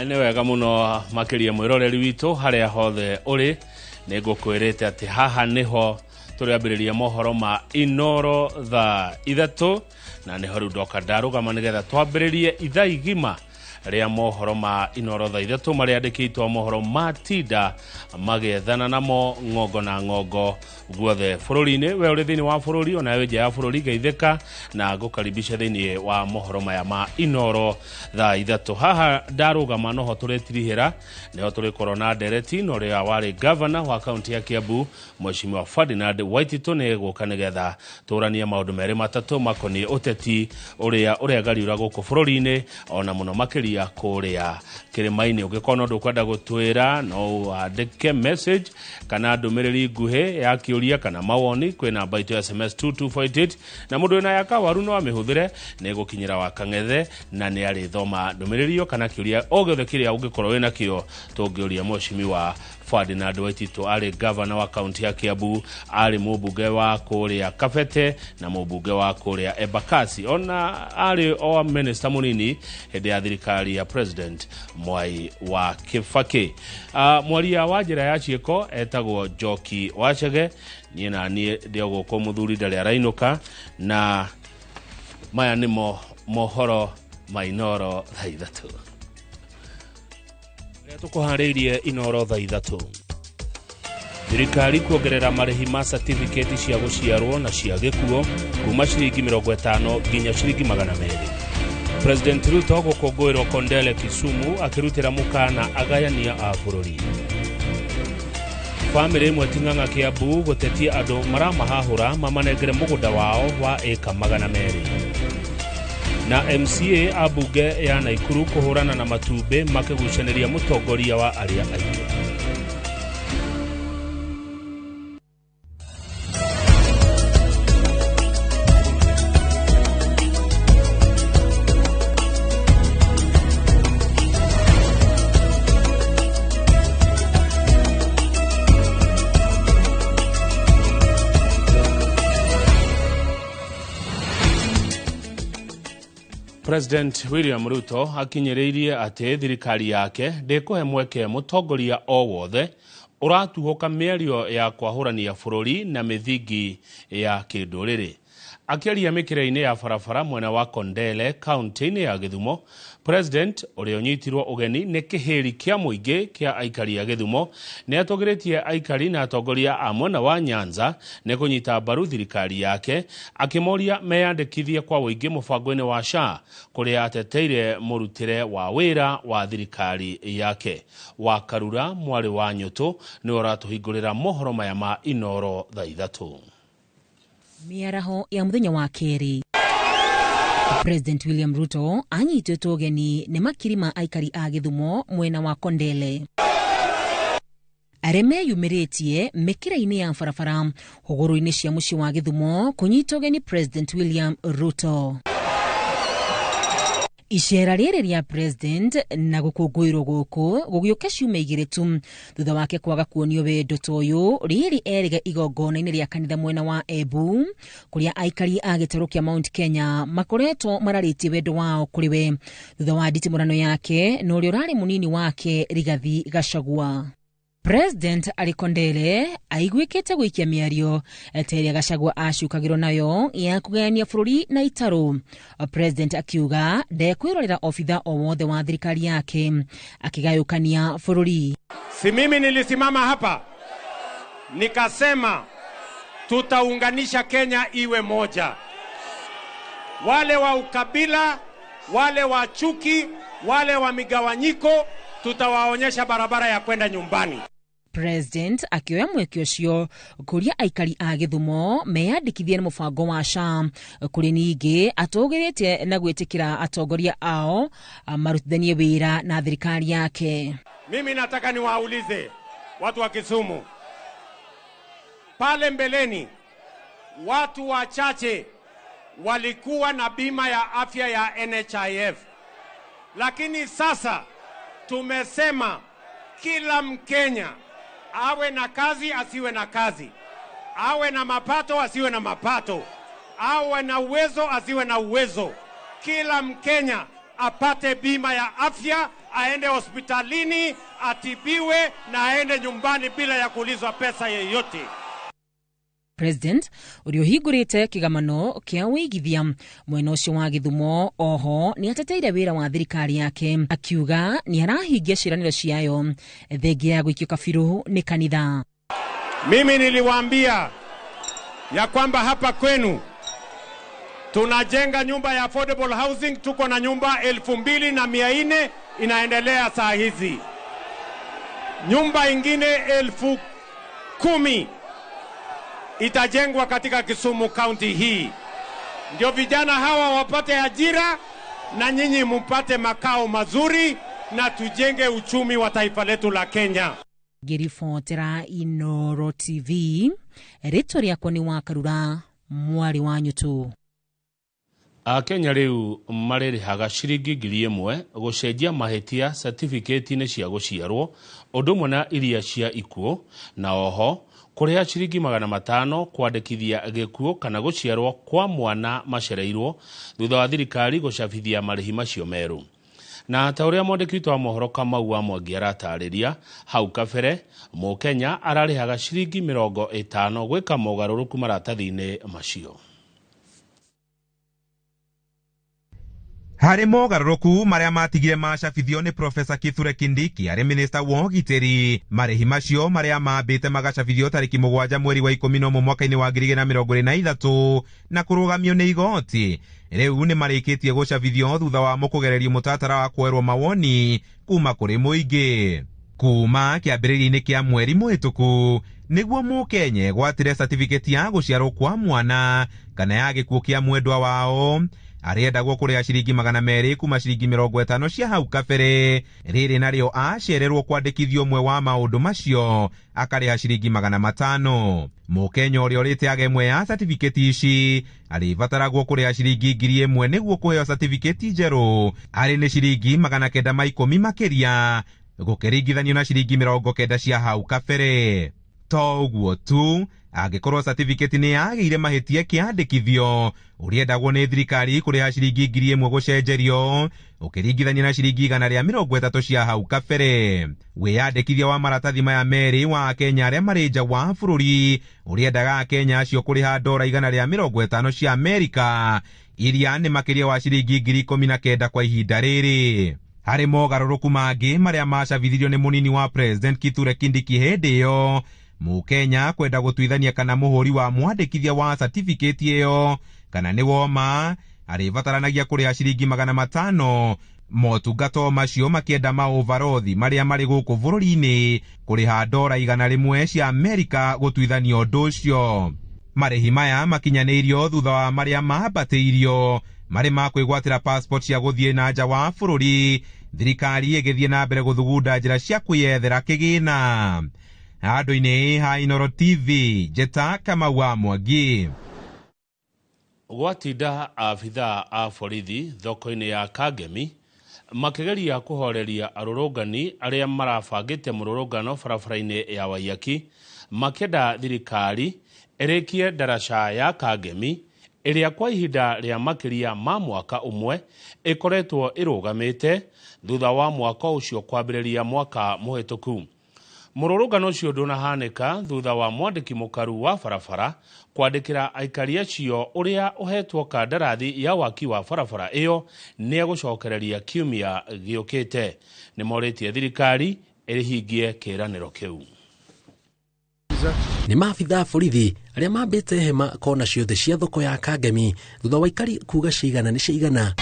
Nĩ wega mũno makĩria mwĩroreri witũ harĩa hothe ũrĩ, nĩ ngũkwĩrĩte atĩ haha nĩho tũrĩambĩrĩria mohoro ma Inoro thaa 3, na nĩho rĩu ndoka ndarũgama nĩgetha twambĩrĩrie ithaa igima rĩa mohoro ma Inoro thaa 3 marĩa andĩkĩtwo mohoro matinda magĩethana namo ng'ongo na ng'ongo guothe bũrũri-inĩ. We ũrĩ thĩinĩ wa bũrũri ona wĩ nja ya bũrũri, geithĩka na ngũkaribisha thĩinĩ wa mohoro maya ma Inoro thaa 3. Haha ndarũgama noho tũrĩtirihĩra, nĩho tũrĩkorwo na ndereti na ũrĩa warĩ governor wa kaunti ya Kiambu Mheshimiwa Ferdinand Waititu nĩ gũka nĩgetha tũranie maũndũ merĩ matatũ makoniĩ ũteti ũrĩa ũregariũra gũkũ bũrũri-inĩ ona mũno makĩria kũrĩa kĩrĩma-inĩ. Ũngĩkorwo no ndũkwenda gũtwĩra no wandĩke message kana ndũmĩrĩri nguhĩ ya kĩũria kana mawoni kwĩ namba itũ ya SMS 2248, na mũndũ wĩna ya kawaru no amĩhũthĩre, nĩ gũkinyĩra wa Kang'ethe na nĩ arĩthoma ndũmĩrĩri ĩyo kana kĩũria o gĩothe kĩrĩa ũngĩkorwo wĩna kĩo tũngĩũria Mheshimiwa Ferdinand Waititu. Arĩ governor wa kaunti ya Kiambu, arĩ mũmbunge wa kũrĩa Kabete na mũmbunge wa kũrĩa Embakasi, ona arĩ o minister mũnini hĩndĩ ya thirikari ya President Mwai wa Kibaki. Mwaria wa njĩra ya ciĩko etagwo Njoki Wachege, niĩ na niĩ ndĩ o gũkũ mũthuri ndarĩ arainũka, na maya nĩmo mohoro ma Inoro thaa 3. Rĩrĩa tũkũharĩirie Inoro thaa 3. Thirikari kuongerera marĩhi ma certificate cia gũciarwo na cia gĩkuũ kuma ciringi 50 nginya ciringi 200. President Ruto gũkũngũĩrwo Kondele Kisumu akĩrutĩra mũkana agayania a bũrũri. Bamĩrĩ ĩmwe Ting'ang'a Kiambu gũtetia andũ maramahahũra mamanengere mũgũnda wao wa ĩka 200. Na MCA a mbunge ya Naikuru kũhũrana na matumbĩ makĩgucanĩria mũtongoria wa arĩa aingĩ. President William Ruto akinyĩrĩirie atĩ thirikari yake ndĩkũhe mweke mũtongoria o wothe ũratuhũka mĩario ya kwahũrania bũrũri na mĩthingi ya kĩndũrĩrĩ. Akĩaria mĩkĩra-inĩ ya barabara mwena wa Kondele kaunti-inĩ ya Gĩthumo, President ũrĩa ũnyitirwo ũgeni nĩ kĩhĩri kĩa mũingĩ kĩa aikari a Gĩthumo nĩ atũgĩrĩtie aikari na atongoria a mwena wa Nyanza nĩ kũnyita mbaru thirikari yake, akĩmoria meyandĩkithie kwa ũingĩ mũbango-inĩ wa SHA kũrĩa ateteire mũrutĩre wa wĩra wa thirikari yake. Wa Karura mwarĩ wa Nyũtũ nĩwe ũratũhingũrĩra mohoro maya ma Inoro thaa 3. Mĩaraho ya mũthenya wa kerĩ, President William Ruto anyitĩtwo ũgeni nĩ makiri ma aikari a Gĩthumo mwena wa Kondele arĩa meyumĩrĩtie mĩkĩra-inĩ ya barabara hũgũrũ-inĩ cia mũciĩ wa Gĩthumo kũnyita ũgeni President William Ruto. Icera rĩrĩ rĩa President na gũkũngũĩrwo gũkũ gũgĩũka ciumia 2 tu thutha wake kwaga kuonio wendo ta ũyũ rĩrĩ erĩga igongona-inĩ rĩa kanitha mwena wa Embu kũrĩa aikari a gĩtarũ kĩa Mount Kenya makoretwo mararĩtie wendo wao kũrĩ we thutha wa nditimũrano yake na ũrĩa ũrarĩ mũnini wake Rigathi Gachagua. President arĩ Kondele aiguĩkĩte gũikia mĩario ta ĩrĩa Gachagua acukagĩrwo nayo ya kũgayania bũrũri na itarũ. President akiuga ndekwĩrorera obitha o wothe wa thirikari yake akĩgayũkania bũrũri. Si mimi nilisimama hapa nikasema tutaunganisha Kenya iwe moja. Wale wa ukabila, wale wa chuki, wale wa migawanyiko, tutawaonyesha barabara ya kwenda nyumbani. President akĩoya mweke ũcio kũria aikari a Gĩthumo meyandĩkithie na mũbango wa SHA kũrĩ ningĩ atũgĩrĩtie na gwĩtĩkĩra atongoria ao marutithanie wĩra na thirikari yake. Mimi nataka niwaulize watu wa Kisumu, pale mbeleni watu wachache walikuwa na bima ya afya ya NHIF, lakini sasa tumesema kila Mkenya awe na kazi asiwe na kazi, awe na mapato asiwe na mapato, awe na uwezo asiwe na uwezo, kila Mkenya apate bima ya afya aende hospitalini atibiwe na aende nyumbani bila ya kuulizwa pesa yeyote. President ũrĩa ũhingũrĩte kĩgamano kĩa wĩigithia mwena ũcio wa Gĩthumo oho nĩ ateteire wĩra wa thirikari yake akiuga nĩ arahingia ciĩranĩro ciayo thengia ya gũikio kabirũ nĩ kanitha. Mimi niliwaambia ya kwamba hapa kwenu tunajenga nyumba ya affordable housing, tuko na nyumba 2400 inaendelea saa hizi, nyumba ingine 10,000 itajengwa katika Kisumu County hii, ndio vijana hawa wapate ajira na nyinyi mpate makao mazuri na tujenge uchumi wa taifa letu la Kenya. Ngĩribotera Inoro TV, rĩtwa rĩakwa nĩ Wakarura mwarĩ wa Nyutu. Akenya rĩu marĩrĩhaga ciringi 1,000 gũcenjia mahĩtia certificate-inĩ cia gũciarwo ũndũ ũmwe na iria cia ikuũ, na oho kũrĩha ciringi 500 kwandĩkithia gĩkuũ kana gũciarwo kwa mwana macereirwo thutha wa thirikari gũcabithia marĩhi macio merũ. Na ta ũrĩa mwandĩki witũ wa mohoro Kamau wa Mwangi aratarĩria, hau kabere Mũkenya ararĩhaga ciringi 50 gwĩka mogarũrũku maratathi-inĩ macio. Harĩ mogarũrũku marĩa matigire macabithio nĩ Profesa Kithure Kindiki arĩ minista wa ũgitĩri, marĩhi macio marĩa mambĩte magacabithio tarĩki 7 mweri wa 11 mwaka-inĩ wa 2023 na kũrũgamio nĩ igoti rĩu nĩ marĩkĩtie gũcabithio thutha wa mũkũgererio mũtaratara wa kwerwo mawoni kuma kũrĩ mũingĩ. Kuma kĩambĩrĩria-inĩ kĩa mweri mũhĩtũku nĩguo Mũkenya gwatire certificate ya gũciarwo kwa mwana kana ya gĩkuũ kĩa mwendwa wao arĩendagwo kũrĩha ciringi 200 kuma ciringi 50 cia hau kabere. Rĩrĩ narĩo acererwo kwandĩkithio ũmwe wa maũndũ macio akarĩha ciringi 500. Mũkenya ũrĩa ũrĩte aga ĩmwe ya certificate ici arĩbataragwo kũrĩha ciringi 1,000 nĩguo kũheo certificate njerũ arĩ nĩ ciringi 910 makĩria gũkĩringithanio na ciringi 90 cia hau kabere. To ũguo tu, angĩkorwo certificate nĩ yagĩire mahĩtia kĩandĩkithio ũrĩendagwo nĩ thirikari kũrĩha ciringi 1,000 gũcenjerio ũkĩringithania na ciringi 130 cia hau kabere. Wĩyandĩkithia wa maratathi maya merĩ wa Akenya arĩa marĩ nja wa bũrũri ũrĩendaga Akenya acio kũrĩha ndora 150 cia Amerika iria nĩ makĩria wa ciringi 19,000 kwa ihinda rĩrĩ. Harĩ mogarũrũku mangĩ marĩa macabithirio nĩ mũnini wa President Kithure Kindiki hĩndĩ ĩyo, Mũkenya kwenda gũtuithania kana mũhũri wa mwandĩkithia wa certificate ĩyo kana nĩ woma arĩbataranagia kũrĩha ciringi 500. Motungata macio makĩenda maũvarothi marĩa marĩ gũkũ bũrũri-inĩ kũrĩha ndora 100 cia Amerika gũtuithania ũndũ ũcio. Marĩhi maya makinyanĩirio thutha wa marĩa mambatĩirio marĩ ma kwĩgwatĩra passport cia gũthiĩ na nja wa bũrũri, thirikari ĩgĩthiĩ na mbere gũthugunda njĩra cia kwĩyethera kĩgĩna. Handũ-inĩ ha Inoro TV, Njeta Kamau wa Mwangi. Gwatinda abithaa a borithi thoko-inĩ ya Kangemi makĩgeria kũhoreria arũrũngani arĩa marabangĩte mũrũrũngano barabara-inĩ ya Waiyaki makĩenda thirikari ĩrĩkie ndaraca ya Kangemi ĩrĩa kwa ihinda rĩa makĩria ma mwaka ũmwe ĩkoretwo ĩrũgamĩte thutha wa mwaka ũcio kwambĩrĩria mwaka mũhĩtũku. Mũrũrũngano ũcio ndũnahanĩka thutha wa mwandĩki mũkaru wa barabara kwandĩkĩra aikari acio ũrĩa ũhetwo kandarathi ya waki wa barabara ĩyo nĩ egũcokereria kiumia gĩũkĩte. Nĩ morĩtie thirikari ĩrĩhingie kĩĩranĩro kĩu. Nĩ maabithaa a borithi arĩa mambĩte hema kona ciothe cia thoko ya Kangemi thutha wa aikari kuga ciigana nĩ ciigana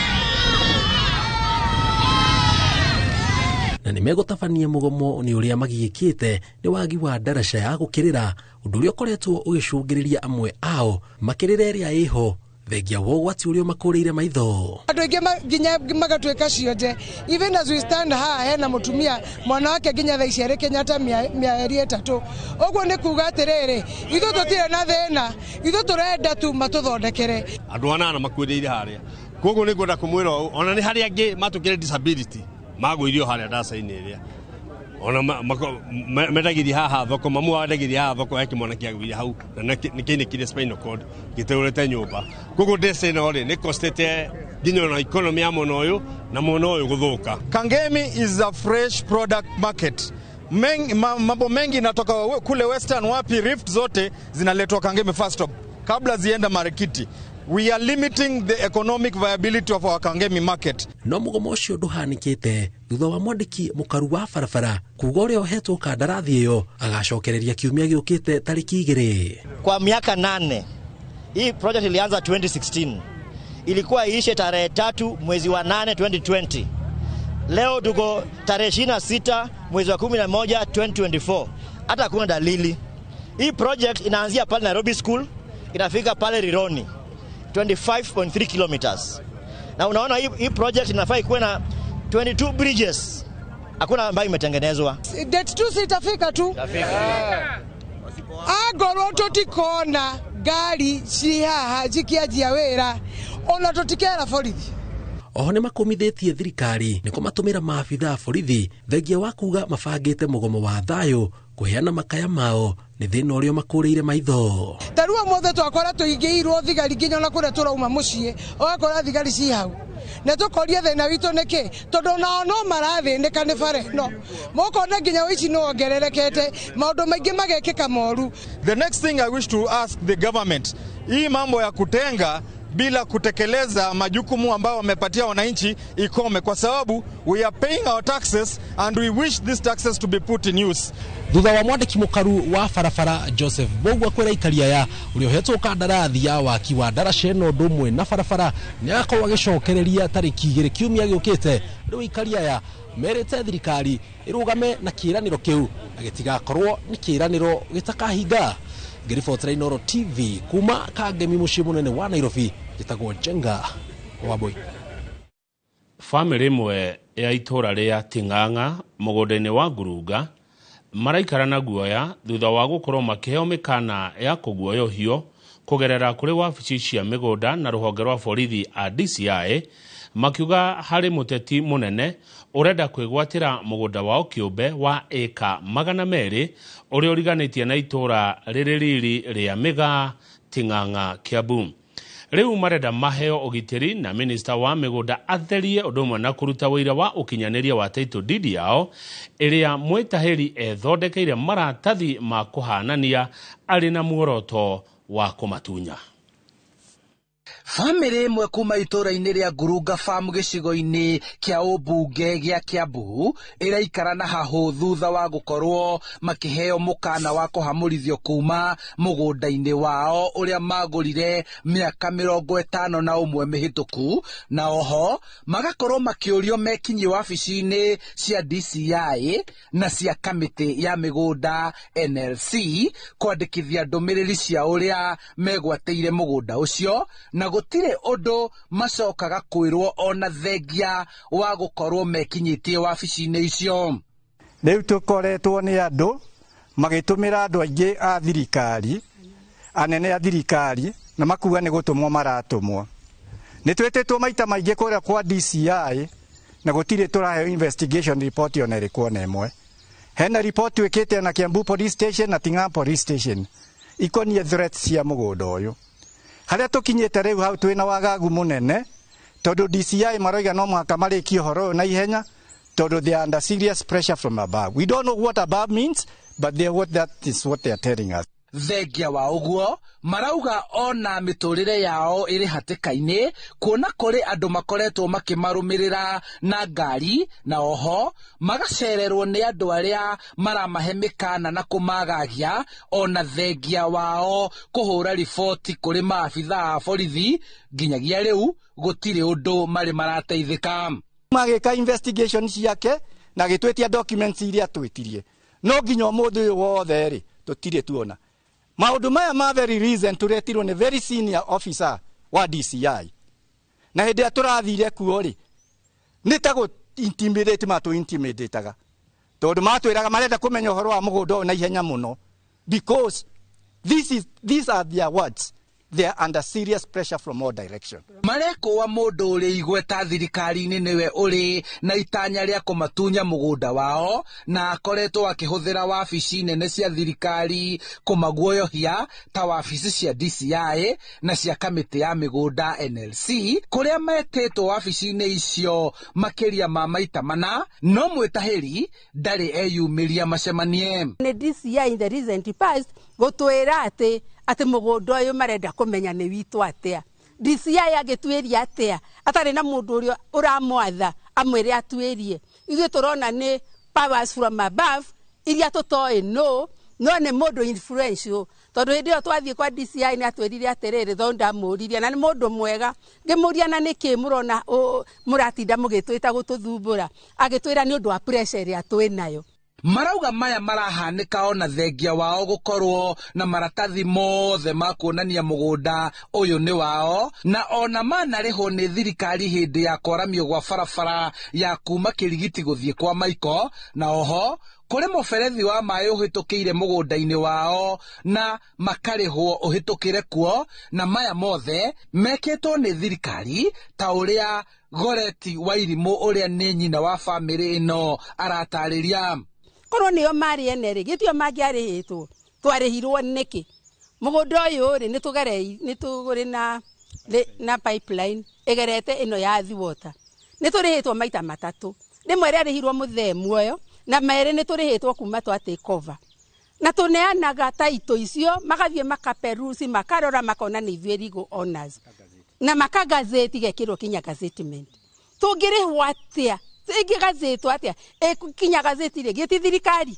na nĩ megũtabania mũgomo nĩ ũrĩa magiĩkĩte nĩ wagi wa ndaraca ya gũkĩrĩra, ũndũ ũrĩa ũkoretwo ũgĩcũngĩrĩria amwe ao makĩrĩra ĩrĩa ĩho thengia wa ũgwati ũrĩa ũmakũrĩire maitho. Andũ aingĩ nginya magatuĩka cionje. Even as we stand haha hena mũtumia mwana wake nginya thaa ici arĩ Kenyatta mĩeri 3. Ũguo nĩ kuga atĩrĩrĩ, ithuĩ tũtirĩ na thĩna, ithuĩ tũrenda tu matũthondekere. Andũ anana makuĩrĩire harĩa, koguo nĩ ngwenda kũmwĩra ũũ, ona nĩ harĩa angĩ matũkĩre disability magũirio harĩa ndaca-inĩ ĩrĩa ona mendagĩria haha thoko, mamu wao endagĩria haha thoko, he kĩmwana kĩagũire hau na nĩ kĩainĩkire spinal cord gĩteũrĩte nyũmba. Koguo ndece ĩno rĩ nĩ costĩte Nginya ona economy ya mwena ũyũ na mwena ũyũ gũthũka. Kangemi is a fresh product market. Mambo mengi inatoka kule Western, wapi, Rift zote zinaletwa Kangemi first stop kabla zienda Marikiti. We are limiting the economic viability of our Kangemi market. No mũgomo ũcio ndũhanĩkĩte thutha wa mwandĩki mũkaru wa barabara kuga ũrĩa ũhetwo kandarathi ĩyo agacokereria kiumia gĩũkĩte tarĩki 2. Kwa miaka 8 hii project ilianza 2016, ilikuwa iishe tarehe 3 mwezi wa 8 2020. Leo tuko tarehe 26 mwezi wa 11 2024, hata hakuna dalili. Hii project inaanzia pale Nairobi School inafika pale Rironi 25.3 kilometers. Na unaona hii project inafaa ikuwe na 22 bridges, hakuna ambayo imetengenezwa. Date 2 sitafika tu. Angorwo tũtikona ngari ci haha cikĩanjia wĩra ona tũtikera borithi. Oho nĩ makũmithĩtie thirikari nĩ kũmatũmĩra maabitha a borithi thengia wa kuga mabangĩte mũgomo wa thayũ kũheana makaya mao nĩ thĩna ũrĩa makũrĩire maitho. Ta rĩu ũmũthĩ twakora tũingĩirwo thigari nginya ona kũrĩa tũrauma mũciĩ ũgakora thigari ci hau. Na tũkoria thĩna witũ nĩkĩ, tondũ nao no marathĩnĩka nĩ bara ĩno. Mũkona nginya ũici nĩ wongererekete, maũndũ maingĩ magekĩka moru. The next thing I wish to ask the government, hii mambo ya kutenga bila kutekeleza majukumu ambayo wamepatia wananchi ikome, kwa sababu we are paying our taxes and we wish these taxes to be put in use. Thutha wa mwandĩki mũkaru wa barabara Joseph Mbugua kwĩra aikari aya ũrĩa ũhetwo kandarathi ya waki wa ndaraca ĩno ũndũ ũmwe na barabara nĩ agakorwo agĩcokereria tarĩki 2 kiumia gĩũkĩte. Rĩu aikari aya merĩte thirikari ĩrũgame na kĩĩranĩro kĩu na gĩtigakorwo nĩ kĩĩranĩro gĩtakahinga. Ngĩribotera Inooro TV kuma Kangemi mũciĩ mũnene wa Nairobi, njĩtagwo Njenga Wambui. Bamĩrĩ ĩmwe ya itũũra rĩa Ting'ang'a mũgũnda-inĩ wa Ngurunga maraikara na guoya thutha wa gũkorwo makĩheo mĩkana ya kũguoyohio kũgerera kũrĩ wabici cia mĩgũnda na rũhonge rwa borithi a DCI, makiuga harĩ mũteti mũnene ũrenda kwĩgwatĩra mũgũnda wao kĩũmbe wa ĩka 200 ũrĩa ũriganĩtie na itũũra rĩrĩ riri rĩa Mĩgaa, Ting'ang'a, Kiambu. Rĩu marenda maheo ũgitĩri na minista wa mĩgũnda atherie ũndũ ũmwe na kũruta wũira wa ũkinyanĩria wa title deed yao ĩrĩa mwĩtahĩri ethondekeire maratathi ma kũhanania arĩ na muoroto wa kũmatunya. Bamĩrĩ ĩmwe kuma itũũra-inĩ rĩa Ngurunga Farm gĩcigo-inĩ kĩa ũmbunge gĩa Kiambu ĩraikara na hahũ thutha wa gũkorwo makĩheo mũkana wa kũhamũrithio kuma mũgũnda-inĩ wao ũrĩa magũrire mĩaka 51 mĩhĩtũku, na oho magakorwo makĩũrio mekinyie wabici-inĩ cia DCI na cia kamĩtĩ ya mĩgũnda NLC kwandĩkithia ndũmĩrĩri cia ũrĩa megwatĩire mũgũnda ũcio, na gũtirĩ ũndũ macokaga kwĩrwo ona thengia wa gũkorwo mekinyĩtie wabici-inĩ icio. Rĩu tũkoretwo nĩ andũ magĩtũmĩra andũ aingĩ a thirikari, anene a thirikari, na makuga nĩ gũtũmwo maratũmwo. Nĩ twĩtĩtwo maita maingĩ kũrĩa kwa DCI na gũtirĩ tũraheo investigation report ona ĩrĩkũ ona ĩmwe. Hena report twĩkĩte na Kiambu Police Station na Ting'ang'a Police Station ikoniĩ threats cia mũgũnda ũyũ. Harĩa tũkinyĩte rĩu hau twĩna wagagu mũnene tondũ DCI maroiga no mũhaka marĩkie ũhoro ũyũ na ihenya tondũ they are under serious pressure from above. We don't know what above means, but they what that is what they are telling us. Thengia wa ũguo marauga ona mĩtũrĩre yao ĩrĩ hatĩka-inĩ kuona kũrĩ andũ makoretwo makĩmarũmĩrĩra na ngari, na oho magacererwo nĩ andũ arĩa maramahe mĩkana na kũmagagia, ona thengia wao kũhũra riboti kũrĩ maabitha a borithi nginyagia rĩu gũtirĩ ũndũ marĩ marateithĩka. Magĩka investigation ciake na gĩtwĩtia documents iria twĩtirie, no nginya ũmũthĩ ũyũ wothe rĩ tũtirĩ tuona maũndũ maya ma very recent tũretirwo nĩ very senior officer wa DCI, na hĩndĩ ĩrĩa tũrathire kuo rĩ nĩ ta gũ intimidate matũ intimidataga tondũ matwĩraga marenda kũmenya ũhoro wa mũgũnda ũyũ na ihenya mũno because these are their words. They are under serious pressure from all directions. Marekũa mũndũ ũrĩ igweta thirikari-inĩ nĩwe ũrĩ na itanya rĩa kũmatunya mũgũnda wao, na akoretwo akĩhũthĩra wabici nene cia thirikari kũmaguoyohia ta wabici cia DCI na cia kamĩtĩ ya mĩgũnda NLC, kũrĩa metĩtwo wabici-inĩ icio makĩria ma maita mana, no mwĩtahĩri ndarĩ eyumĩria macemanie. Nĩ DCI in the recent past gũtwĩra atĩ mũgũnda ũyũ marenda kũmenya nĩ witũ atĩa. DCI agĩtuĩria atĩa atarĩ na mũndũ ũrĩa ũramwatha amwĩre atuĩrie. Ithuĩ tũrona nĩ powers from above iria tũtoĩ no nĩ mũndũ influential, tondũ hĩndĩ ĩyo twathiĩ kwa DCI nĩ atwĩrire atĩrĩrĩ, tondũ ndamũririe na nĩ mũndũ mwega, ngĩmũria na nĩkĩ mũrona mũratinda mũgĩtwĩta gũtũthumbũra, agĩtwĩra nĩ ũndũ wa pressure ĩrĩa twĩ nayo. Marauga maya marahanĩka ona thengia wao gũkorwo na maratathi mothe ma kuonania mũgũnda ũyũ nĩ wao, na ona manarĩhwo nĩ thirikari hĩndĩ ya kwaramio gwa barabara ya kuma Kĩrigiti gũthiĩ kwa Maiko, na oho kũrĩ mũberethi wa maĩ ũhĩtũkĩire mũgũnda-inĩ wao na makarĩhwo ũhĩtũkĩre kuo, na maya mothe mekĩtwo nĩ thirikari ta ũrĩa Goreti Wairimũ ũrĩa nĩ nyina wa bamĩrĩ ĩno aratarĩria. Korwo nĩo marĩ ene rĩ, gĩtio mangĩarĩhĩtwo, twarĩhirwo nĩkĩ? Mũgũnda ũyũ rĩ, nĩtũrĩ na pipeline ĩgerete ĩno ya Thiwota. Nĩtũrĩhĩtwo maita matatũ. Rĩmwe rĩarĩhirwo mũthee muoyo, na merĩ nĩtũrĩhĩtwo kuma twa take over. Na tũneanaga taitũ icio, magathiĩ makaperusi, makarora, makona nĩ ithuĩ legal owners. Na makagazeti gekĩrwo kinya gazettement. Tũngĩrĩhwo atĩa? Ĩngĩgazetwo atĩa? Kinya gazeti rĩ, gĩti thirikari?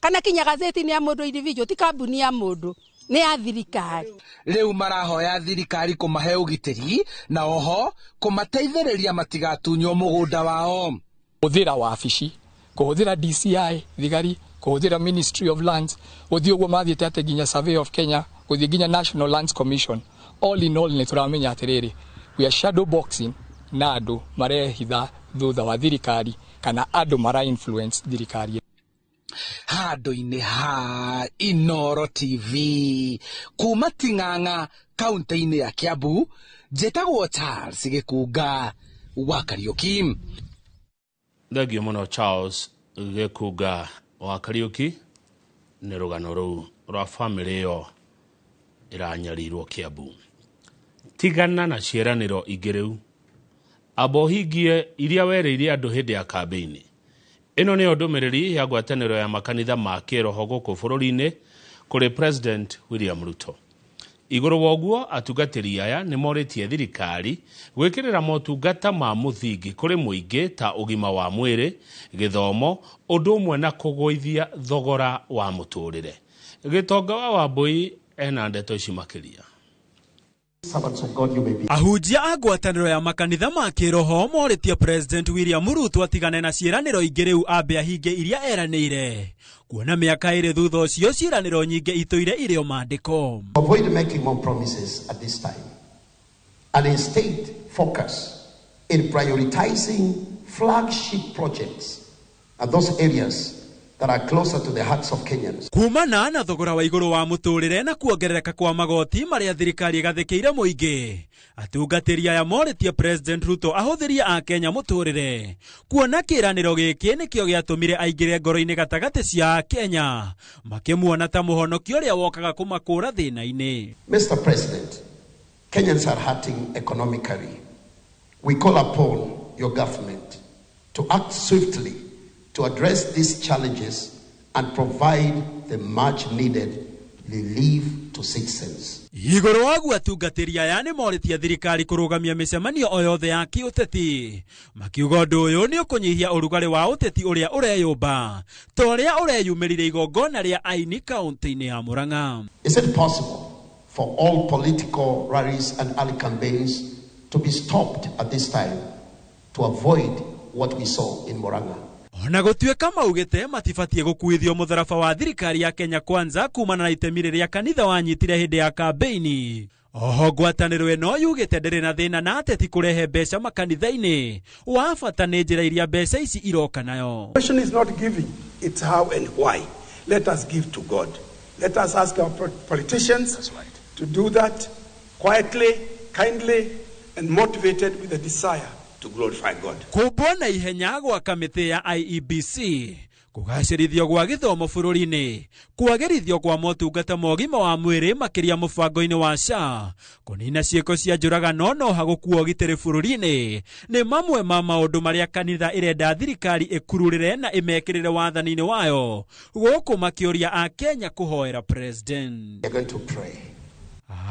Kana kinya gazeti nĩ ya mũndũ individual, ti kambuni ya mũndũ, nĩ ya thirikari. Rĩu marahoya thirikari kũmahe ũgitĩri na oho kũmateithĩrĩria matigatunywo mũgũnda wao. Kũhũthĩra wabici, kũhũthĩra DCI thigari, kũhũthĩra Ministry of Lands, gũthiĩ ũguo mathiĩte atĩ nginya Survey of Kenya, gũthiĩ nginya National Lands Commission. All in all nĩ tũramenya atĩrĩrĩ, we are shadow boxing na andũ marehitha thutha wa thirikari kana andũ mara influence thirikari. Handũ-inĩ ha Inooro TV kuma Ting'ang'a kaunti-inĩ ya Kiambu, njĩtagwo Charles Gĩkunga wa Kariũki. Thengio mũno Charles Gĩkunga wa Kariũki nĩ rũgano rũu rwa bamĩrĩ ĩyo ĩranyarirwo Kiambu. Tigana na ciĩranĩro ingĩ rĩu, amba ũhingie iria werĩire andũ hĩndĩ ya kambĩini. Ĩno nĩyo ndũmĩrĩri ya ngwatanĩro ya makanitha ma kĩroho gũkũ bũrũri-inĩ kũrĩ President William Ruto. Igũrũ wa ũguo, atungatĩri aya nĩ morĩtie thirikari gwĩkĩrĩra motungata ma mũthingi kũrĩ mũingĩ ta ũgima wa mwĩrĩ, gĩthomo, ũndũ ũmwe na kũgũithia thogora wa mũtũrĩre. Gĩtonga wa Wambui ena ndeto ici makĩria. Ahunjia a ngwatanĩro ya makanitha ma kĩroho morĩtie President William Ruto atigane na ciĩranĩro ingĩ rĩu ambe ahinge iria eranĩire, kuona mĩaka ĩrĩ thutha ũcio ciĩranĩro nyingĩ itũire irĩ o maandĩko. Avoid making more promises at this time and instead focus in prioritizing flagship projects at those areas that are closer to the hearts of Kenyans. Kumana na thogora wa igũrũ wa mũtũrĩre na kuongerereka kwa magoti marĩa thirikari ĩgathĩkĩire mũingĩ, atungatĩri aya morĩtie President Ruto ahũthĩrie Akenya mũtũrĩre, kuona kĩĩranĩro gĩkĩ nĩkĩo gĩatũmire aingĩre ngoro-inĩ gatagatĩ cia Akenya, makĩmuona ta mũhonokia ũrĩa wokaga kũmakũra thĩna-inĩ. Mr. President, Kenyans are hurting economically. We call upon your government to act swiftly to address these challenges and provide the much needed relief to citizens. Igũrũ wa guo atungatĩri aya nĩ morĩtie thirikari kũrũgamia mĩcemanio o yothe ya kĩũteti, makiuga ũndũ ũyũ nĩ ũkũnyihia ũrugarĩ wa ũteti ũrĩa ũreyũmba ta ũrĩa ũreyumĩrire igongona rĩa aini kaunti-inĩ ya Murang'a. Is it possible for all political rallies and early campaigns to be stopped at this time to avoid what we saw in Murang'a? Ona gũtuĩka maugĩte matibatiĩ gũkuithio mũtharaba wa thirikari ya Kenya Kwanza kumana na itemi rĩrĩa kanitha wanyitire hĩndĩ ya kambĩini. Oho ngwatanĩro ĩno yugĩte ndĩrĩ na thĩna na ateti kũrehe mbeca makanitha-inĩ, wa bata nĩ njĩra iria mbeca ici iroka nayo. The question is not giving, it's how and why. Let us give to God. Let us ask our politicians to do that. Quietly, kindly, and motivated with a desire to glorify God. Kũmbwo na ihenya gwa kamĩtĩ ya IEBC, kũgacĩrithio gwa gĩthomo bũrũri-inĩ, kwagĩrithio kwa motungata ma ũgima wa mwĩrĩ makĩria mũbango-inĩ wa SHA, kũnina ciĩko cia njũragano no hagũkua ũgitĩri bũrũri-inĩ nĩ mamwe ma maũndũ marĩa kanitha ĩrenda thirikari ĩkururĩre na ĩmekĩrĩre wathani-inĩ wayo, gũkũ makĩũria a Kenya kũhoera president. We're going to pray.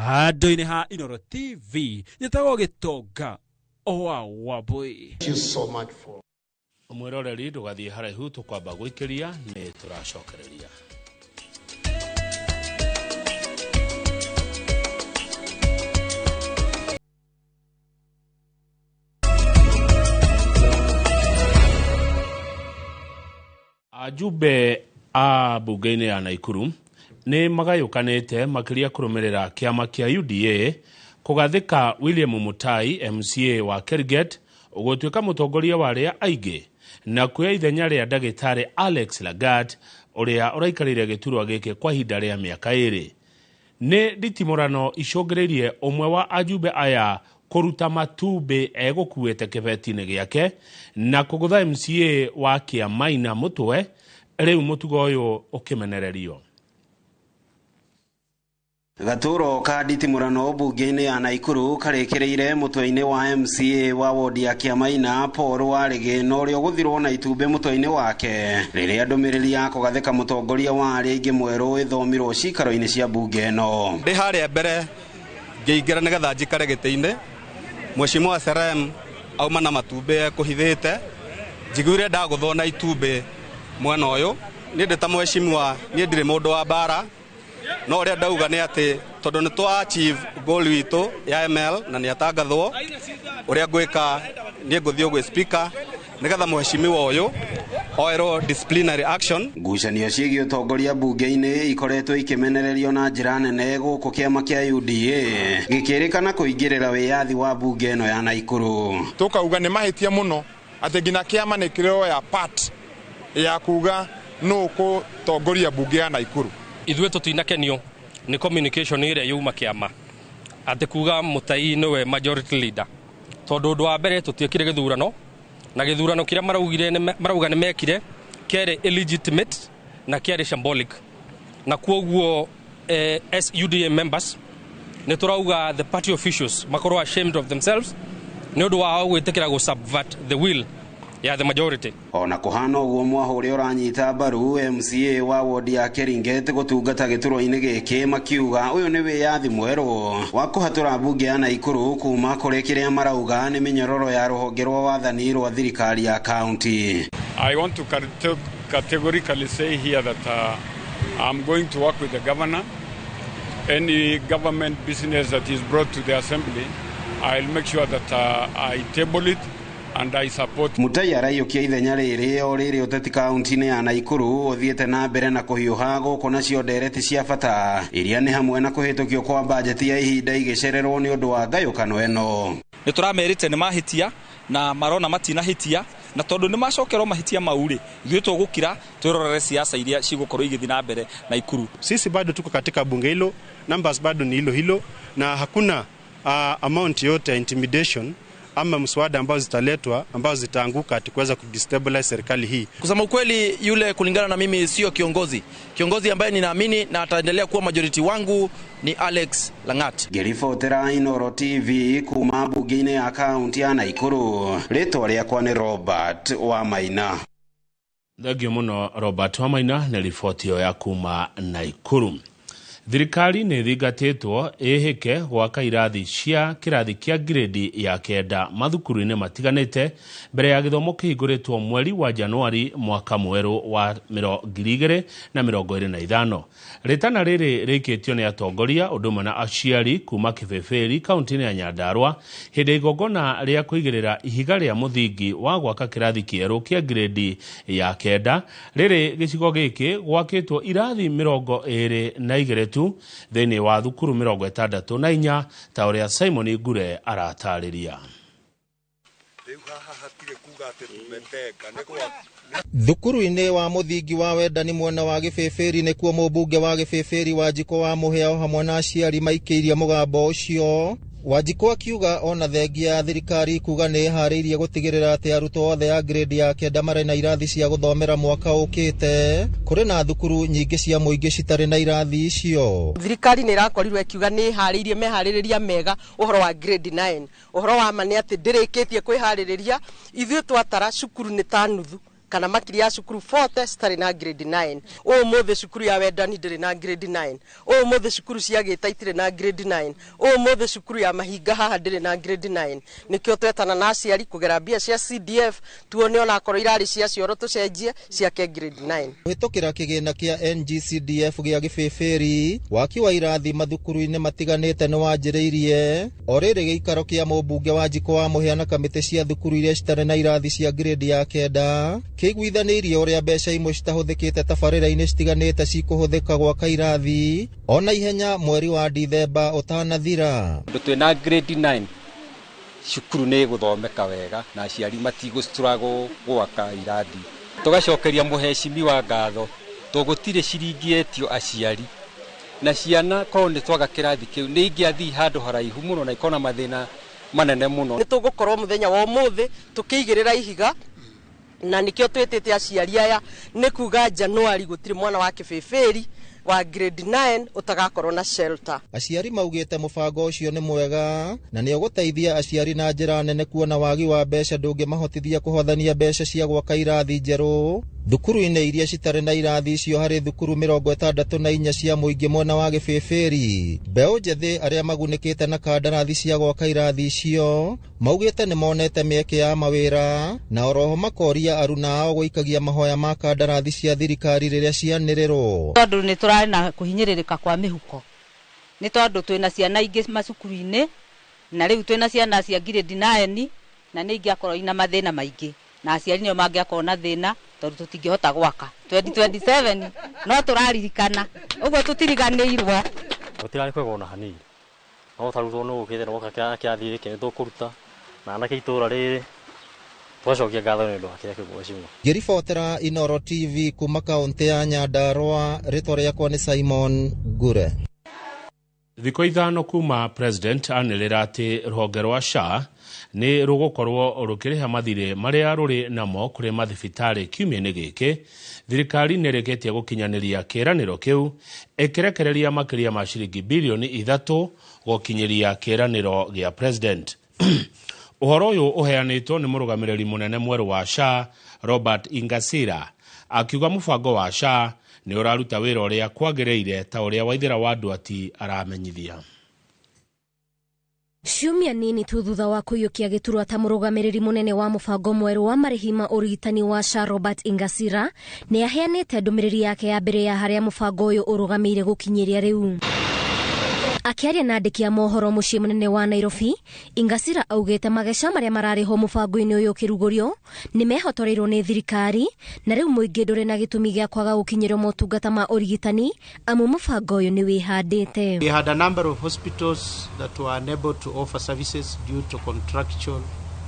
Handũ-inĩ ha Inooro TV njĩtagwo Gĩtonga owa Wambui. Thank you so much for Mwĩroreri, ndũgathiĩ haraihu, tũkwamba gwĩkĩria nĩ tũracokereria. Ajumbe a bunge-inĩ ya Naikuru nĩ magayũkanĩte makĩria kũrũmĩrĩra kĩama kĩa UDA kũgathĩka William Mutai MCA wa Keringet ũgũtuĩka mũtongoria wa arĩa aingĩ na kuoya ithenya rĩa ndagĩtarĩ Alex Lagat ũrĩa ũraikarĩire gĩturwa gĩkĩ kwa ihinda rĩa mĩaka 2. Nĩ nditimũrano icũngĩrĩirie ũmwe wa ajumbe aya kũruta matumbĩ egũkuĩte kĩbeti-inĩ gĩake na kũgũtha MCA wa Kĩamaina mũtwe, rĩu mũtugo ũyũ ũkĩmenererio. Gaturo ka nditimũrano bunge-inĩ ya Naikuru karĩkĩrĩire mũtwe-inĩ wa MCA wa wodi ya Kĩamaina Paul Warĩgĩ na ũrĩa ũgũthirwo na itumbĩ mũtwe-inĩ wake rĩrĩa ndũmĩrĩri ya kũgathĩka mũtongoria wa arĩa aingĩ mwerũ ĩthomirwo cikaro-inĩ cia bunge ĩno. Ndĩ harĩa mbere ngĩingĩra nĩgetha njikare gĩtĩ-inĩ, Mheshimiwa Serem auma na matumbĩ ekũhithĩte, njiguire ndagũthwo na itumbĩ mwena ũyũ. Niĩ ndĩ ta mheshimiwa, niĩ ndirĩ mũndũ wa mbara, no ũrĩa ndauga nĩ atĩ tondũ nĩ twa achieve goal witũ ya ML na nĩ atangathwo, ũrĩa ngwĩka niĩ ngũthiĩ gwĩ speaker nĩgetha mheshimiwa ũyũ oerwo disciplinary action. Ngucanio ciĩgiĩ ũtongoria bunge-inĩ ikoretwo ikĩmenererio na njĩra nene gũkũ kĩama kĩa UDA gĩkĩrĩkana kũingĩrĩra wĩyathi wa bunge ĩno ya Naikuru. Tũkauga nĩ mahĩtia mũno atĩ nginya kĩama nĩ kĩroya part ya kuga nũ ũgũtongoria bunge ya Naikuru. Ithuĩ tũtinakenio nĩ communication ĩrĩa yuma kĩama atĩ kuga Mutai nĩwe majority leader, tondũ ũndũ wa mbere tũtiekire gĩthurano na gĩthurano kĩrĩa maraugire marauga nĩ mekire kĩarĩ illegitimate na kĩarĩ shambolic, na kwoguo as UDA members nĩ tũrauga the party officials makorwo ashamed of themselves nĩ ũndũ wao gwĩtĩkĩra gũ subvert the will ya the majority. Ona kuhana ũguo mwaho ũrĩa ũranyita mbaru MCA wa wodi ya Keringet gũtungata gĩturwa-inĩ gĩkĩ makiuga ũyũ nĩ wĩyathi mwerũ wa kũhatũra mbunge ya Naikuru kuma kũrĩ kĩrĩa marauga nĩ mĩnyororo ya rũhonge rwa wathani rwa thirikari ya county. I want to categorically say here that I'm going to work with the governor. Any government business that is brought to the assembly, I'll make sure that I table it and I support. Mutai araiyũkia ithenya rĩrĩ o rĩrĩ ũteti kaunti-inĩ ya Naikuru ũthiĩte na mbere na kũhiũha gũkũ nacio ndereti cia bata iria nĩ hamwe na kũhĩtũkio kwa bajeti ya ihinda igĩcererwo nĩ ũndũ wa ngayũkano ĩno. Nĩ tũramerĩte nĩ mahĩtia na marona matinahĩtia, na tondũ nĩ macokerwo mahĩtia mau rĩ, ithuĩ tũgũkira twĩrorere siasa iria cigũkorwo igĩthiĩ na mbere Naikuru. Sisi bado tuko katika bunge hilo, numbers bado ni hilo hilo, na hakuna amount yote ya intimidation ama mswada ambao zitaletwa ambao zitaanguka ati kuweza kudestabilize serikali hii. Kusema ukweli, yule kulingana na mimi sio kiongozi. Kiongozi ambaye ninaamini na ataendelea kuwa majority wangu ni Alex Langat. Ngĩribotera Inooro TV kuma bunge-inĩ ya kaunti ya Naikuru, rĩtwa rĩakwa nĩ Robert Wamaina. Thengio mũno Robert Wamaina nĩ riboti ĩyo ya kuma Naikuru. Thirikari nĩ ĩthingatĩtwo ĩhĩke gwaka irathi cia kĩrathi kĩa grade ya 9 mathukuru-inĩ matiganĩte mbere ya gĩthomo kĩhingũrĩtwo mweri wa Januari mwaka mwerũ wa 2025. Rĩtana rĩrĩ rĩikĩtio nĩ atongoria ũndũ ũmwe na aciari kuma Kĩbĩbĩri kaunti-inĩ ya Nyandarua hĩndĩ ya igongona rĩa kũigĩrĩra ihiga rĩa mũthingi wa gwaka kĩrathi kĩerũ kĩa grade ya 9. Rĩrĩ gĩcigo gĩkĩ gwakĩtwo irathi 22 tu thĩinĩ wa thukuru 64 ta ũrĩa Simon Ngure aratarĩria. Thukuru-inĩ wa mũthingi wa Wendani mwena wa Gĩbĩbĩri nĩkuo mũmbunge wa Gĩbĩbĩri Wanjikũ wa Mũhĩa o hamwe na aciari maikĩirie mũgambo ũcio. Wanjikũ akiuga ona thengia ya thirikari kuga nĩ ĩharĩirie gũtigĩrĩra atĩ arutwo othe a grade ya 9 marĩ na irathi cia gũthomera mwaka ũkĩte, kũrĩ na thukuru nyingĩ cia mũingĩ citarĩ na irathi icio. Thirikari nĩ ĩrakorirwo ĩkiuga nĩ ĩharĩirie meharĩrĩria mega ũhoro wa grade 9. Ũhoro wa ma nĩ atĩ ndĩrĩkĩtie kwĩharĩrĩria, ithuĩ twatara cukuru nĩ ta nuthu kana makiri ya cukuru 40 citarĩ na grade 9. Ũmũthĩ cukuru ya Wendani ndĩrĩ na grade 9. Ũmũthĩ cukuru cia Gĩta itirĩ na grade 9. Ũmũthĩ cukuru ya Mahinga haha ndĩrĩ na grade 9. Nĩkĩo twetana na aciari kũgera mbia cia CDF tuone onakorwo irarĩ cia cioro tũcenjie ciake grade 9. Kũhĩtũkĩra kĩgĩna kĩa NGCDF gĩa Gĩbĩbĩri, waki wa irathi mathukuru-inĩ matiganĩte nĩ wanjĩrĩirie. O rĩrĩ gĩikaro kĩa mũmbunge Wanjikũ wa Mũhĩa na kamĩtĩ cia thukuru iria citarĩ na irathi cia grade ya 9 kĩiguithanĩirie ũrĩa mbeca imwe citahũthĩkĩte tabarĩra-inĩ citiganĩte cikũhũthĩka gwaka irathi ona ihenya mweri wa Dithemba ũtanathira. Tondũ twĩna grade 9 cukuru nĩ ĩgũthomeka wega na aciari matigũ struggle gwaka irathi. Tũgacokeria mũhecimiwa ngatho tondũ gũtirĩ ciringi etio aciari na ciana korwo nĩ twaga kĩrathi kĩu nĩ ingĩathiĩ handũ haraihu mũno na ikona mathĩna manene mũno. Nĩ tũgũkorwo mũthenya wa ũmũthĩ tũkĩigĩrĩra ihiga na nikio twĩtĩte aciari aya nĩ kuga Januari gũtirĩ mwana wa Kĩbĩbĩri wa grade 9 ũtagakorwo na shelter. Aciari maugĩte mũbango ũcio nĩ mwega na nĩ ũgũteithia aciari na njĩra nene kuona wagi wa mbeca ndũngĩmahotithia kũhothania mbeca cia gwaka irathi njerũ thukuru-inĩ iria citarĩ na irathi icio harĩ thukuru 64 cia mũingĩ mwena wa Gĩbĩbĩri. Mbeũ njĩthĩ arĩa magunĩkĩte na kandarathi cia gwaka irathi icio maugĩte nĩ monete mĩeke ya mawĩra na oroho makoria aruna ao gũikagia mahoya ma kandarathi cia thirikari rĩrĩa cianĩrĩrwo. Tondũ nĩ tũrarĩ na kũhinyĩrĩrĩka kwa mĩhuko nĩ tondũ twĩna ciana ingĩ macukuru-inĩ na rĩu twĩna ciana cia grade 9 na nĩ ingĩakorwo ina mathĩna maingĩ na aciari nĩo mangĩakorwo na thĩna tondũ tũtingĩhota gwaka 2027 no tũraririkana ũguo tũtiriganĩirwo. Gũtirarĩ kwega ona hanini, no tarutwo nĩ ũkĩte na woka kĩrathi gĩkĩ nĩ tũkũruta na anake itũra rĩrĩ tũgacokia ngatho nĩ ũndũ wa kĩrĩa kĩmwecimiwa. Ngĩribotera Inooro TV kuma kaũntĩ ya Nyandarũa, rĩtwa rĩakwa nĩ Simon Ngure. Thikũ 5 kuma president anĩrĩra atĩ rũhonge rwa SHA nĩ rũgũkorwo rũkĩrĩha mathirĩ marĩa rũrĩ namo kũrĩ mathibitarĩ kiumia-inĩ gĩkĩ, thirikari nĩ ĩrĩkĩtie gũkinyanĩria kĩĩranĩro kĩu ĩkĩrekereria makĩria ma ciringi birioni 3 gũkinyĩria kĩĩranĩro gĩa president. Ũhoro ũyũ ũheanĩtwo nĩ mũrũgamĩrĩri mũnene mwerũ wa SHA Robert Ingasira akiuga mũbango wa SHA nĩ ũraruta wĩra ũrĩa kwagĩrĩire ta ũrĩa Waithera wa Nduati aramenyithia. Ciumia nini tu thutha wa kũiyũkia gĩturwa ta mũrũgamĩrĩri mũnene wa mũbango mwerũ wa marĩhi ma ũrigitani wa SHA Robert Ingasira nĩ aheanĩte ndũmĩrĩri yake ya mbere ya harĩa mũbango ũyũ ũrũgamĩire gũkinyĩria rĩu. Akĩaria na andĩki a mohoro mũciĩ mũnene wa Nairobi, Ingasira augĩte mageca marĩa mararĩhwo mũbango-inĩ ũyũ ũkĩrugũrio nĩ mehotoreirwo nĩ thirikari na rĩu mũingĩ ndũrĩ na gĩtũmi gĩa kwaga gũkinyĩrwo motungata ma ũrigitani amu mũbango ũyũ nĩ wĩhandĩte. We had a number of hospitals that were unable to offer services due to contractual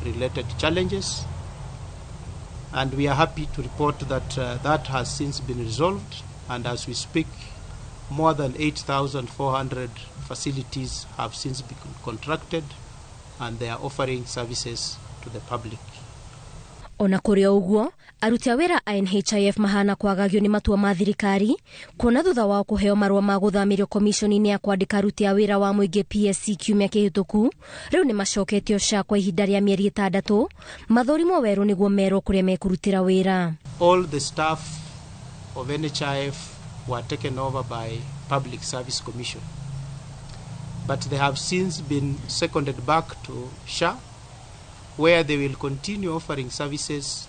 related challenges, and we are happy to report that that has since been resolved, and as we speak more than 8,400 facilities have since been contracted and they are offering services to the public. Ona kũrĩ o ũguo, aruti a wĩra a NHIF mahana kwagagio nĩ matua ma thirikari kuona thutha wao kũheo marũa ma gũthamĩrio komishoni-inĩ ya kwandĩka aruti a wĩra wa mũingĩ PSC kiumia kĩhĩtũku, rĩu nĩ macoketio SHA kwa ihinda rĩa mĩeri 6 mathũrimwo werũ nĩguo merwo kũrĩa mekũrutĩra wĩra. All the staff of NHIF were taken over by Public Service Commission, but they have since been seconded back to SHA, where they will continue offering services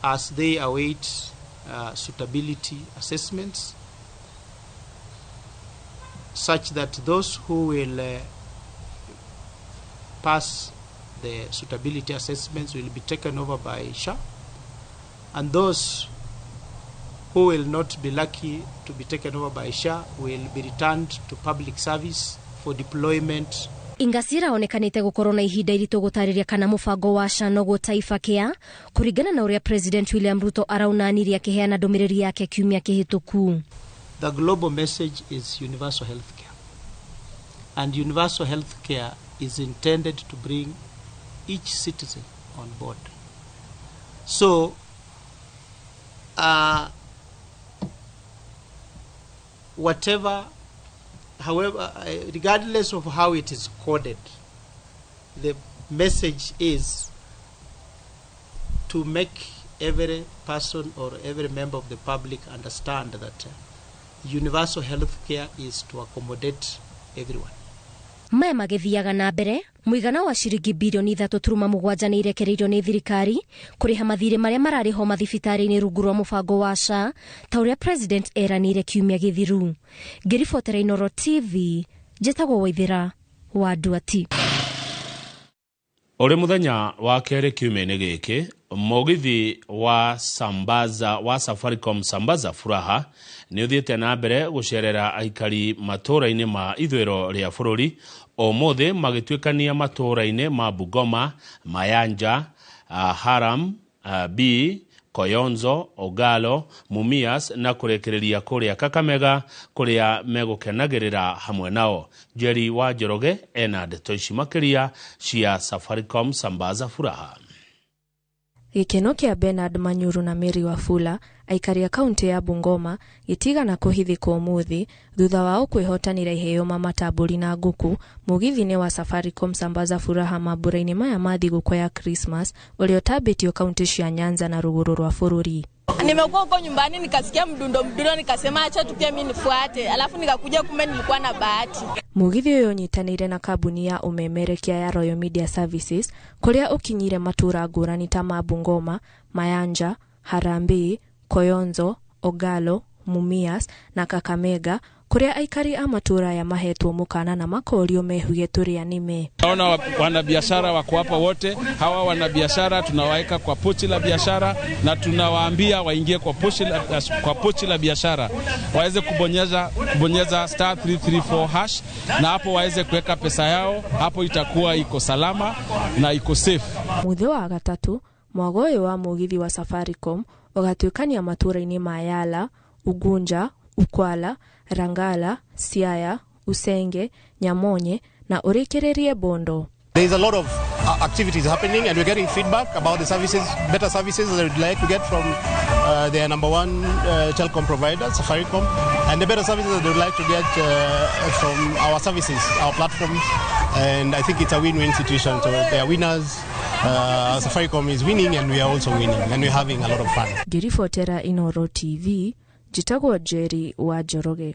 as they await suitability assessments, such that those who will pass the suitability assessments will be taken over by SHA, and those who will not be lucky to be taken over by SHA will be returned to public service for deployment. Ingasira onekanĩte gũkorwo na ihinda iritũ gũtarĩria kana mũbango wa SHA noguo Taifa Care kũringana na ũrĩa President William Ruto araunanirie akĩheana ndũmĩrĩri yake kiumia kĩhĩtũku. The global message is universal health care. And universal health care is intended to bring each citizen on board. So, whatever, however, regardless of how it is coded, the message is to make every person or every member of the public understand that universal health care is to accommodate everyone. Maya magĩthiaga na mbere, mũigana wa ciringi birioni 3.7 nĩ irekereirio nĩ thirikari kũrĩha mathirĩ marĩa mararĩhwo mathibitarĩ-inĩ rungu rwa mũbango wa SHA ta ũrĩa President eranĩire kiumia gĩthiru. Ngĩribotera Inooro TV, njĩtagwo Waithĩra wa Nduati. Ũrĩ mũthenya wa kerĩ kiumia-inĩ gĩkĩ, mũgithi wa Sambaza wa Safaricom Sambaza Furaha nĩ ũthiĩte na mbere gũcerera aikari matũũra-inĩ ma ithũĩro rĩa bũrũri ũmũthĩ magĩtuĩkania matũũra-inĩ ma Bungoma, Mayanja, Haram, B, Koyonzo, Ogalo, Mumias na kũrĩkĩrĩria kũrĩa Kakamega kũrĩa megũkenagĩrĩra hamwe nao. Njeri wa Njoroge ena ndeto ici makĩria cia Safaricom Sambaza Furaha. Gĩkeno kĩa Bernard Manyuru na Mary Wafula, aikari a kaunti ya Bungoma, gĩtigana kũhithĩka ũmũthĩ thutha wao kwĩhotanĩra iheo ma matambũri na ngũkũ mũgithi-inĩ wa Safaricom Sambaza Furaha mambũra-inĩ maya ma thigũkũ ya Christmas ũrĩa ũtambĩtio kaunti cia Nyanza na rũgũrũ rwa bũrũri. Nimekuwa huko nyumbani nikasikia mdundo mdundo, nikasema acha tu pia mimi nifuate, alafu nikakuja kumbe nilikuwa na bahati. Mũgithi ũyũ ũnyitanĩire na kambuni ya ũmemerekia ya Royal Media Services kũrĩa ũkinyire matũra ngũrani ta ma Bungoma, Mayanja, Harambee, Koyonzo, Ogalo, Mumias na Kakamega kũrĩa aikari a matũra ya mahetwo mũkana na makorio mehuge tũrĩa nĩme. Naona wanabiashara wako hapa wote, hawa wanabiashara tunawaweka kwa pochi la biashara na tunawaambia waingie kwa pochi la biashara waweze kubonyeza star 334 hash na hapo waweze kuweka pesa yao, hapo itakuwa iko salama na iko safe. Mũthĩ wa gatatũ mwago ũyũ wa mũgithi wa Safaricom ũgatuĩkania matũra-inĩ ma Yala, Ugunja, Ukwala, Rangala, Siaya, Usenge, Nyamonye na ũrĩkĩrĩrie Bondo. There is a lot of activities happening and we're getting feedback about the services, better services that we'd like to get from their number one telecom provider, Safaricom, and the better services that we'd like to get from our services, our platforms, and I think it's a win-win situation. So they are winners, Safaricom is winning and we are also winning and we're having a lot of fun. Ngĩribotera Inooro TV, njĩtagwo Njeri wa Njoroge.